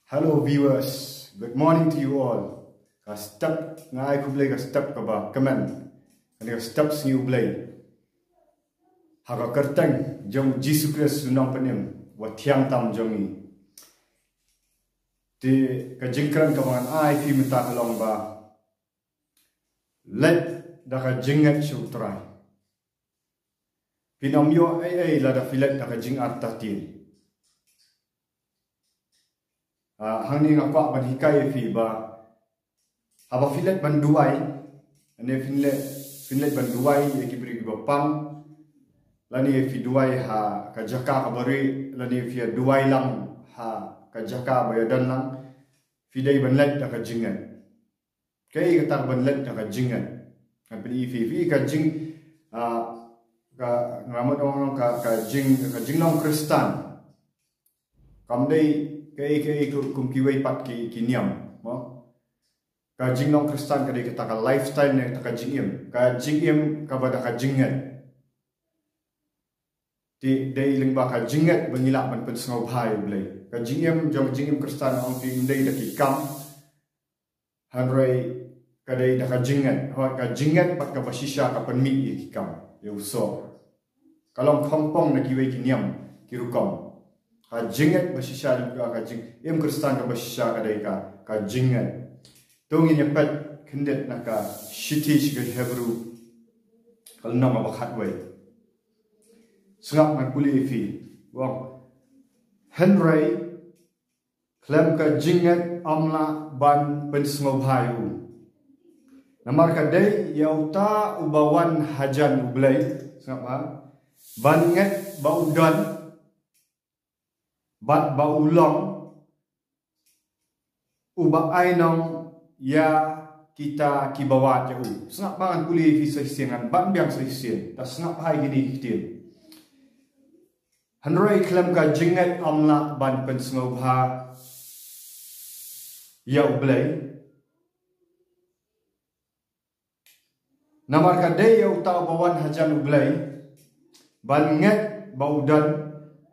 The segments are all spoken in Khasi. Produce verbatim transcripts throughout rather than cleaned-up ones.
Hello viewers, good morning to you all. Ka step nga ai khublei ka step kaba kmen. Kane ka step sngi U Blei. Ha ka kyrteng jong Jisu Khrist u nongpynim wa thiang tam jong ngi. Te ka jingkren kaba ngan ai phi mynta ka long ba leit da ka jingngeit sha U Trai. Phin ym ïoh ei ei lada phi leit da ka jingartatien. Ah, hangne nga kwah ban hikai ïa phi ba haba phi leit ban duwai, ne phin leit, phin leit ban duwai ïa ki briew kiba pang, lane phi duwai ha ka jaka kaba rieh, lane phi ïa duwai lang ha ka jaka ba ïadon lang, phi dei ban leit da ka jingngeit. Kaei kata ka ban leit da ka jingngeit? Ngan pyni ïa phi, phi ka jing, ah, ka, nga mut ong ka, ka jing, ka jinglong Khristan kam dei kaei kaei kum kiwei pat ki, ki niam, mo? Ka jinglong Khristan ka dei kata ka lifestyle ne kata ka jingim, ka jingim kaba da ka jingngeit. Te dei lyngba ka jingngeit ba ngi lah ban pynsngewbha ïa U Blei. Ka jingim jong ka jingim Khristan ong phi ym dei da ki kam. Hynrei ka dei da ka jingngeit. Hooid, ka jingngeit bad kaba shisha ka pynmih ïa ki kam, ïa u soh. Ka long khongpong na kiwei ki niam ki rukom. Ka jingngeit ba shisha, ka jingim Khristan kaba shisha ka dei ka, ka jingngeit. To ngin ïa peit khyndiat na ka shithi sha ki Hebru, ka lynnong kaba khatwei. Sngap, ngan pule ïa phi. Ong, hynrei khlem ka jingngeit ym lah ban pynsngewbha ïa u. Namar ka dei ïa uta uba wan hajan U Blei, sngap ha, ban ngeit ba u don, bad ba u long uba ai nong ïa kita kiba wad ïa u. Sngap, ba ngan pule ïa phi sa shisien, ngan ban biang sa shisien. Te sngap ha ïa kine ki ktien. Hynrei khlem ka jingngeit ym lah ban pynsngewbha ïa U Blei. Namar ka dei ïa uta uba wan hajan U Blei ban ngeit ba u don,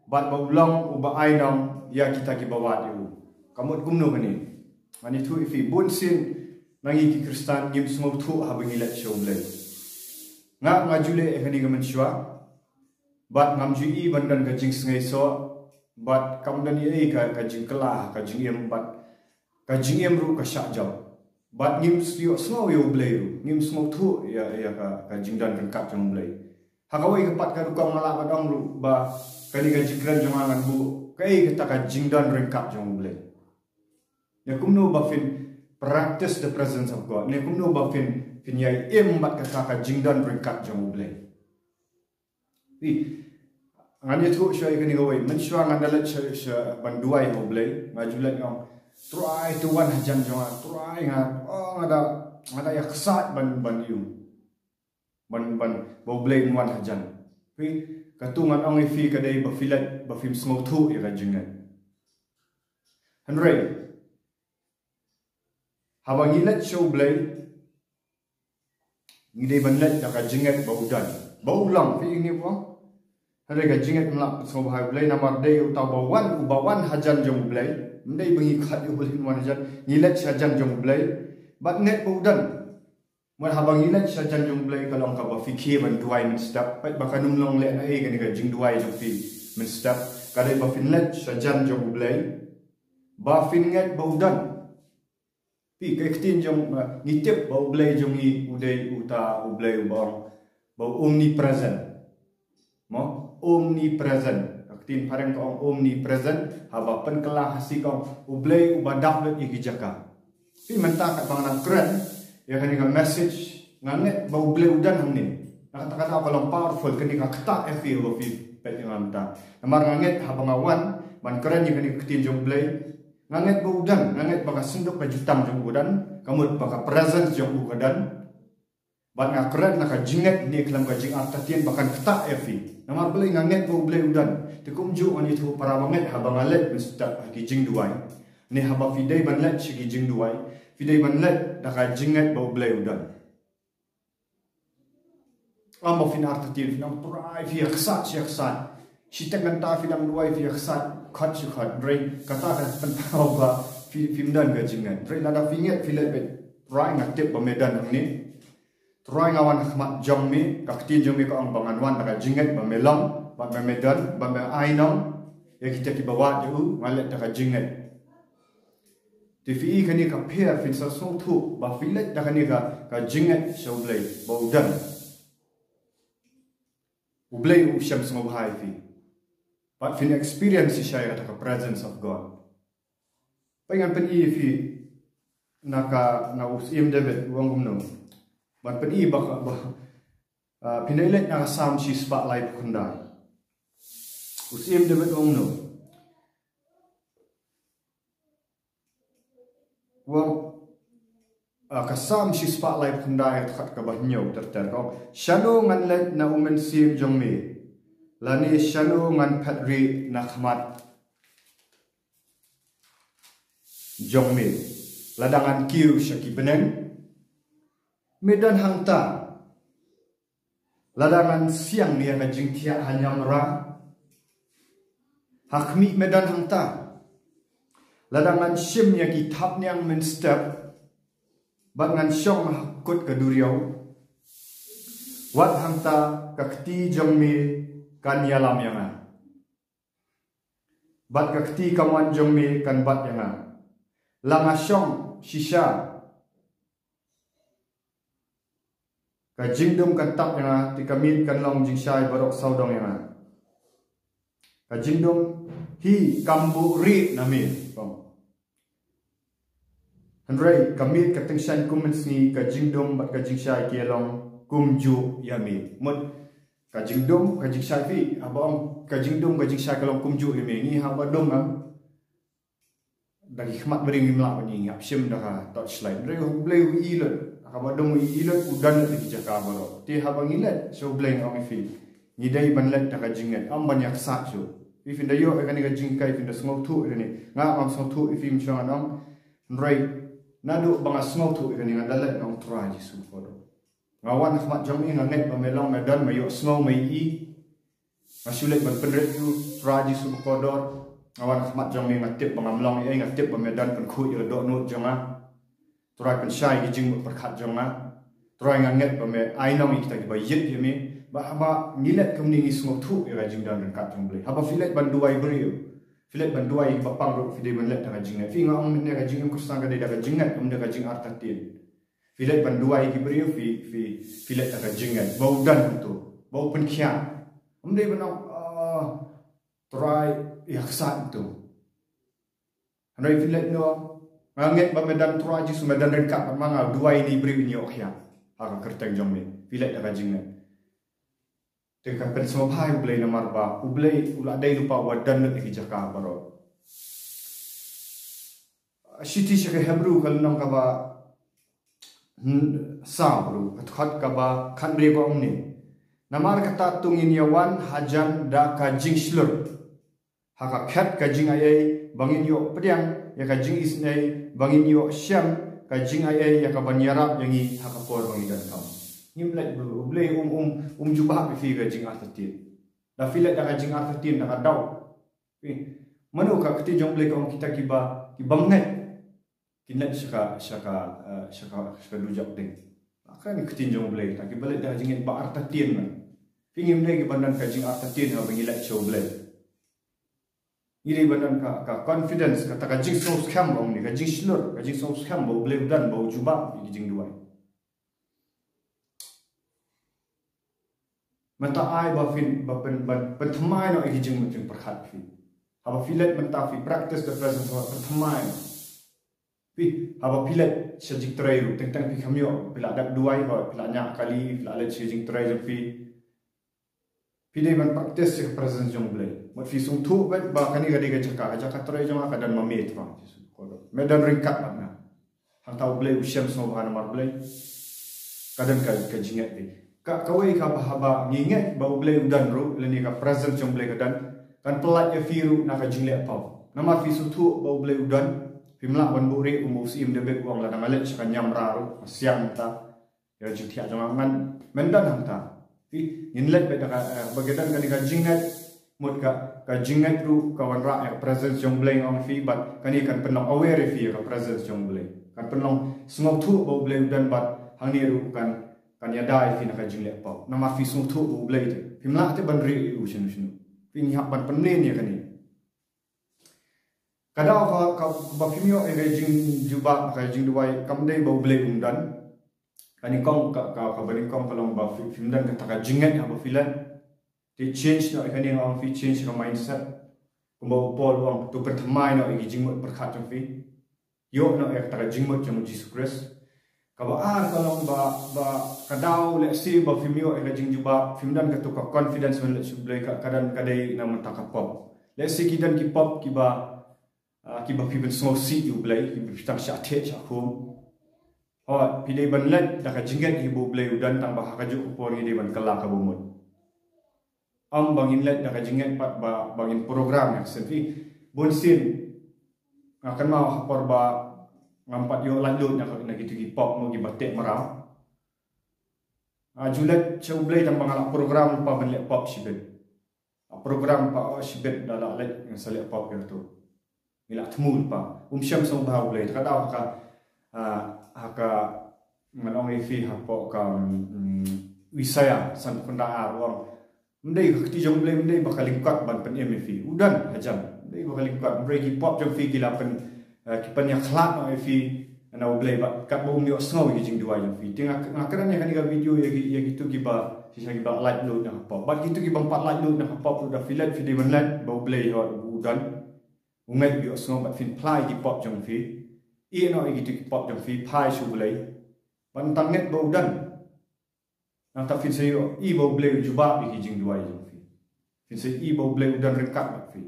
bad ba u long uba ai nong ïa kita kiba wad ïa u. Ka mut kumno kane? Ngan ïathuh ïa phi, bun sien na ngi ki Khristan ngim sngewthuh haba ngi leit sha U Blei. Nga, nga ju leh ïa kane ka mynshuwa. Bad ngam ju i ban don ka jingsngewsih, bad kam don ei ei ka, ka jingkylla, ka jingim, bad ka jingim ruh ka shah jop. Bad ngim ïohsngew ïa U Blei ruh, ngim sngewthuh ïa, ïa ka, ka jingdon ryngkat jong U Blei. Ha kawei ka pat ka rukom nga lah ban ong ruh ba kane ka jingkren jong nga ngan buh kaei kata ka jingdon ryngkat jong U Blei. Ne kumno ba phin practice the presence of God. Ne kumno ba phin, phin ïai im bad kata ka jingdon ryngkat jong U Blei. Ï, ngan ïathuh shuwa ïa kane kawei. Mynshuwa ngan da leit sha, sha ban duwai ha U Blei, nga ju leit nga ong, Trai, to wan hajan jong nga, Trai, nga, oh, nga da, nga da ïaksaid ban, ban ïoh. Ban, ban, ba U Blei un wan hajan. Phi, kato ngan ong ïa phi ka dei ba phi leit, ba phim sngewthuh ïa ka jingngeit. Hynrei haba ngi leit sha U Blei, ngi dei ban leit da ka jingngeit ba u don, ba u long, phi ïohi, phi ong. Hynrei ka jingngeit ym lah pynsngewbha ïa U Blei, namar dei uta uba wan, uba wan hajan jong U Blei. Ym dei ba ngi khot ïa U Blei un wan hajan, ngi leit sha hajan jong U Blei bad ngeit ba u don. Namar haba ngi leit sha hajan jong U Blei ka long kaba phi khie ban duwai mynstep. Peit ba kan ym long lehnohei kane ka jingduwai jong phi mynstep. Ka dei ba phin leit sha hajan jong U Blei ba phin ngeit ba u don. Phi, ka ktien jong, uh, ngi tip ba U Blei jong ngi u dei uta U Blei uba ong ba u omnipresent. Mo, omnipresent. Ka ktien phareng ka ong omnipresent, haba pynkylla ha Khasi ka ong U Blei uba dap lut ïa ki jaka. Phi, mynta katba nga dang kren ïa kane ka message, nga ngeit ba U Blei u don hangne. Na kata ka daw ka long powerful, kane ka ktah ïa phi, haba phi peit ïa nga mynta. Namar nga ngeit haba nga wan ban kren ïa kane ka ktien jong U Blei, nga ngeit ba u don, nga ngeit ba ka synduk ka jutang jong u ka don, ka mut ba ka presence jong u ka don. Bad nga kren na ka jingngeit ne khlem ka jingartatien ba kan ktah ïa phi. Namar balei? Nga ngeit ba U Blei u don. Te kumjuh ngan ïathuh para bangeit, haba nga leit mynstep ha ki jingduwai, ne haba phi dei ban leit sha ki jingduwai, phi dei ban leit da ka jingngeit ba U Blei u don. Ym ba phin artatien, phin ong, Trai, phi ïaksaid, phi ïaksaid. Shiteng kynta phi dang duwai, phi ïaksaid. Khot shi khot, hynrei kata ka pynpaw ba phi, phim don ka jingngeit. Hynrei lada phi ngeit, phi leh beit, Trai nga tip ba me don hangne. Trai nga wan ha khmat jong me, ka ktien jong me ka ong ba ngan wan da ka jingngeit ba me long, ba me, me don, ba me ai nong ïa kita kiba wad ïa u, nga leh da ka jingngeit. Te phi i kane ka pher, phin sa sngewthuh ba phi leh da kane ka, ka jingngeit sha U Blei ba u don. U Blei u shem sngewbha ïa phi. Bad phin experience shisha ïa kata ka presence of God. Peit, ngan pyni ïa phi na ka, na u Syiem David u ong kumno. Ban pyni ba ka, ba, ah, phin ïa leit na ka Salm shispah laiphew khyndai. U Syiem David u ong kumno. Wa, ah, ka Salm shispah laiphew khyndai, ka dkhot kaba hynñiew ter ter, ka ong, shano ngan leit na u mynsiem jong me, lane shano ngan phet rieh na khmat jong me? Lada ngan kiew sha ki bneng, me don hangta. Lada ngan siang ïa ka jingthiah ha niamra, ha khmih me don hangta. Lada ngan shim ïa ki thapniang mynstep, bad ngan shong ha kut ka duriaw, wat hangta ka kti jong me kan ïalam ïa nga, bad ka kti kamon jong me kan bat ïa nga. La nga shong shisha, ka jingdum kan tap ïa nga, te ka miet kan long jingshai baroh sawdong ïa nga. Ka jingdum hi kam buhrieh na me. Hynrei ka miet ka tyngshaiñ kum mynsngi, ka jingdum bad ka jingshai ki long kumjuh ïa me. Mut ka jingdum, ka jingshai, phi, haba ong ka jingdum, ka jingshai ka long kumjuh ïa me, ngi haba dum, em, da ki khmat briew ngim lah ban i, ngi hap shim da ka torchlight. Hynrei U Blei u i lut, haba dum u i lut, u don lut ïa ki jaka baroh. Te haba ngi leit sha U Blei, nga ong ïa phi, ngi dei ban leit da ka jingngeit, ym ban ïa ksat shuh. Phi, phin da ïoh ïa kane ka jinghikai, phin da sngewthuh ïa kane. Nga ngam sngewthuh ïa phi, ym shong, ngan ong. Hynrei naduh ba nga sngewthuh ïa kane, nga da leit, nga ong, Trai Jisu bakordor, nga wan ha khmat jong me, nga ngeit ba me long, me don, me ïohsngew, me i. Nga shu leit ban pynrit ïa u, Trai Jisu bakordor. Nga wan ha khmat jong me, nga tip ba ngam long ei, nga tip ba me don, pynkhuid ïa ka dohnud jong nga. Trai, pynshai ïa ki jingmut pyrkhat jong nga. Trai, nga ngeit ba me ai nong ïa kita kiba ïeit ïa me. Bad haba ngi leit kumne, ngi sngewthuh ïa ka jingdon ryngkat jong U Blei. Haba phi leit ban duwai briew, phi leit ban duwai ïa kiba pang ruh, phi dei ban leit da ka jingngeit. Phi, nga ong mynne, ka jingim Khristan ka dei da ka jingngeit, ym da ka jingartatien. Phi leit ban duwai ïa ki briew, phi, phi, phi leit da ka jingngeit ba u don hangto, ba u pynkhiah. Ym dei ban ong, ah, Trai, ïa ksat hangto. Hynrei phi leit noh, nga ngeit ba me don, Trai Jisu, me don ryngkat bad nga, nga duwai ïa ine i briew, in ïoh khiah ha ka kyrteng jong me. Phi leit da ka jingngeit. Te ka pynsngewbha ïa U Blei namar ba U Blei u la dei lypa uba don lut ïa ki jaka baroh. Shithi sha ki Hebru, ka lynnong kaba saw ruh, ka dkhot kaba khathynriew, ka ong kumne. Namar kata to ngin ïa wan hajan da ka jingshlur ha ka khet ka jingaiei, ba ngin ïoh pdiang ïa ka jingisynei, ba ngin ïoh shem ka jingaiei ïa kaban ïarap ïa ngi ha ka por ba ngi donkam. Ngim leit, U Blei um, um, um jubab ïa phi ka jingartatien. Da phi leit da ka jingartatien, da ka doubt, phi, mano, ka ktien jong U Blei ka ong kita kiba, kiba ngeit kin leit sha ka, sha ka, eh, sha ka, sha ka dujok ding. Ka ktien jong U Blei, ta kiba leit da ka jingngeit ba artatien, man. Phi, ngim dei kiba don ka jingartatien haba ngi leit sha U Blei. Ngi dei ban don ka, ka confidence, kata ka jingsngewskhem ba ong ne, ka jingshlur, ka jingsngewskhem ba U Blei u don, ba u jubab ïa ki jingduwai. Mynta ai ba phin, ba pyn, ba pynthymmai noh ïa ki jingmut jingpyrkhat phi. Haba phi leit mynta, phi practice the presence of God, pynthymmai noh. Phi, haba phi leit sha jingtrei ruh, teng teng phi kham ïoh, phi la dep duwai, ba phi la ñiah kali, phi la leit sha jingtrei jong phi. Phi dei ban practice ïa ka presence jong U Blei. Mut phi sngewthuh beit ba kane ka dei ka jaka, ka jaka trei jong nga ka don ma me, Trai Jisu bakordor. Me don ryngkat bad nga. Hangta U Blei u shem sngewbha namar Blei. Ka don ka, ka jingngeit dei. Ka, kawei kaba haba ngi ngeit ba U Blei u don ruh, lane ka presence jong U Blei ka don, kan pyllait ïa phi ruh na ka jingleh paw. Namar phi sngewthuh ba U Blei u don, phim lah ban buhrieh, um, u Syiem David u ong, lada nga leit sha ka niamra ruh, ka siang mynta ïa ka jingthiah jong nga, ngan, men don hangta. Phi, ngin leit beit da ka, eh, ba ka don kane ka jingngeit, mut ka, Ka jingngeit ruh ka wanrah ïa ka presence jong U Blei, nga ong ïa phi, bad kane kan pynlong aware ïa phi ïa ka presence jong U Blei. Kan pynlong sngewthuh ba U Blei u don, bad hangne ruh kan, kan ïada ïa phi na ka jingleh pop. Namar phi sngewthuh ba U Blei te. Phim lah te ban rieh ïa u shano shano. Phi hap ban pynmlien ïa kane. Ka daw ka, kaba phim ïoh ïa ka jingjubab, ka jingduwai, kam dei ba U Blei um don. Ka nyngkong, ka, ka, kaba nyngkong ka long ba phi, phim don kata ka jingngeit haba phi leit. Te change noh ïa kane, nga ong ïa phi, change ka mindset. Kumba u Paul u ong, to pynthymmai noh ïa ki jingmut pyrkhat jong phi. Ïoh noh ïa kata ka jingmut jong U Jisu Khrist. Kaba ar ka long ba, ba ka daw lehse ba phim ïoh ïa ka jingjubab, phim don kato ka confidence ban leit sha U Blei, ka, ka don ka dei na bynta ka pop. Lehse ki don ki pop kiba, ah, kiba phi pynsngewsih ïa U Blei, kiba phi tang shah thied shah khum. Hooid, phi dei ban leit da ka jingngeit hi ba U Blei u don, tang ba ha kajuh ka por ngi dei ban kylla kaba mut. Ym ba ngin leit da ka jingngeit pat ba, ba ngin program ïa ka sien phi. Bun sien nga kynmaw ha por ba ngam pat ïoh laitluid na, na kitu ki pop mo kiba teh mraw. Nga ju leit sha U Blei tang ba nga la program lypa ban leh pop shibit. Nga program lypa, oh, shibit da la leit ngan sa leh pop ïa tu. Ngi la thmu lypa. Um shym sngewbha U Blei. Te ka daw ha ka, ah, ha ka, ngan ong ïa phi hapoh ka, mm, Isaïah sanphew khyndai ar u ong, ym dei ka kti jong U Blei, ym dei ba ka lyngkot ban pynim ïa phi. U don hajan. Ym dei ba ka lyngkot. Hynrei ki pop jong phi ki la pyn, eh, ki pynïakhlad noh ïa phi na U Blei bad katba um ïohsngew ïa ki jingduwai jong phi. Te nga, nga kren ïa kane ka video ïa ki, ïa kitu kiba, shisha kiba laitluid na ka pop. Bad kitu kibym pat laitluid na ka pop ruh, da phi leit phi dei ban leit ba U Blei hooid u don. U ngeit, u ïohsngew bad phin phla ïa ki pop jong phi. Ïeh noh ïa kitu ki pop jong phi, phai sha U Blei. Bad tang ngeit ba u don. Nangta phin sa ïohi ba U Blei u jubab ïa ki jingduwai jong phi. Phin sa ïohi ba U Blei u don ryngkat bad phi.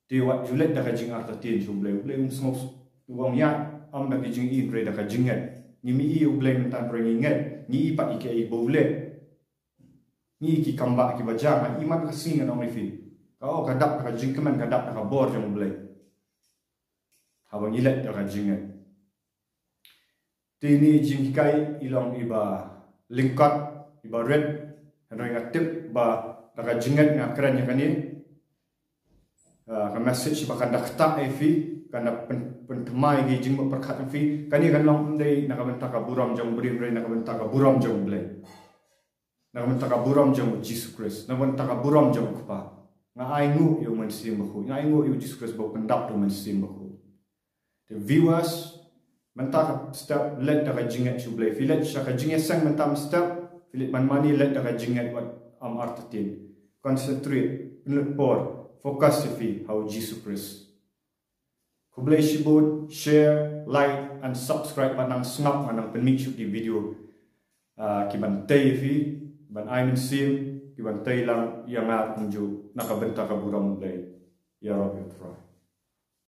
Te wat ju leit da ka jingartatien sha U Blei. U Blei um sngew, u ong ïa, ym da ka jingïohi hynrei da ka jingngeit. Ngim ïohi ïa U Blei mynta hynrei ngi ngeit. Ngi ïohi pat ïa kiei ba u leh. Ngi ïohi ki kam bah kiba jia, nga ïohi man ka sngi, ngan ong ïa phi. Ka, oh, ka dap da ka jingkmen, ka dap da ka bor jong U Blei. Haba ngi leit da ka jingngeit. Te ine i jinghikai i long iba lyngkot, iba rit, hynrei nga tip ba da ka jingngeit nga kren ïa kane. Ah, ka message ba kan da ktah ïa phi, kan da pyn-, pynthymmai ïa ki jingmut pyrkhat jong phi. Kane kan long ym dei na ka bynta ka burom jong u briew, hynrei na ka bynta ka burom jong U Blei. Na ka bynta ka burom jong U Jisu Khrist, na ka bynta ka burom jong U Kpa. Nga ainguh ïa U Mynsiem Bakhuid, nga ainguh ïa U Jisu Khrist ba u pyndap da U Mynsiem Bakhuid. Te viewers, mynta ka step leit da ka jingngeit sha U Blei. Phi leit sha ka jingïaseng mynta mynstep, phi leit ban mane, leit da ka jingngeit, wat ym artatien. Concentrate, pynlut por, focus ïa phi ha U Jisu Khrist. Khublei shibun, share, like and subscribe, bad nang sngap, ngan nang pynmih shuh ki video, ah, kiban tei ïa phi, ban ai mynsiem, kiban tei lang ïa nga kumjuh na ka bynta ka burom U Blei. Ïaroh ïa U Trai.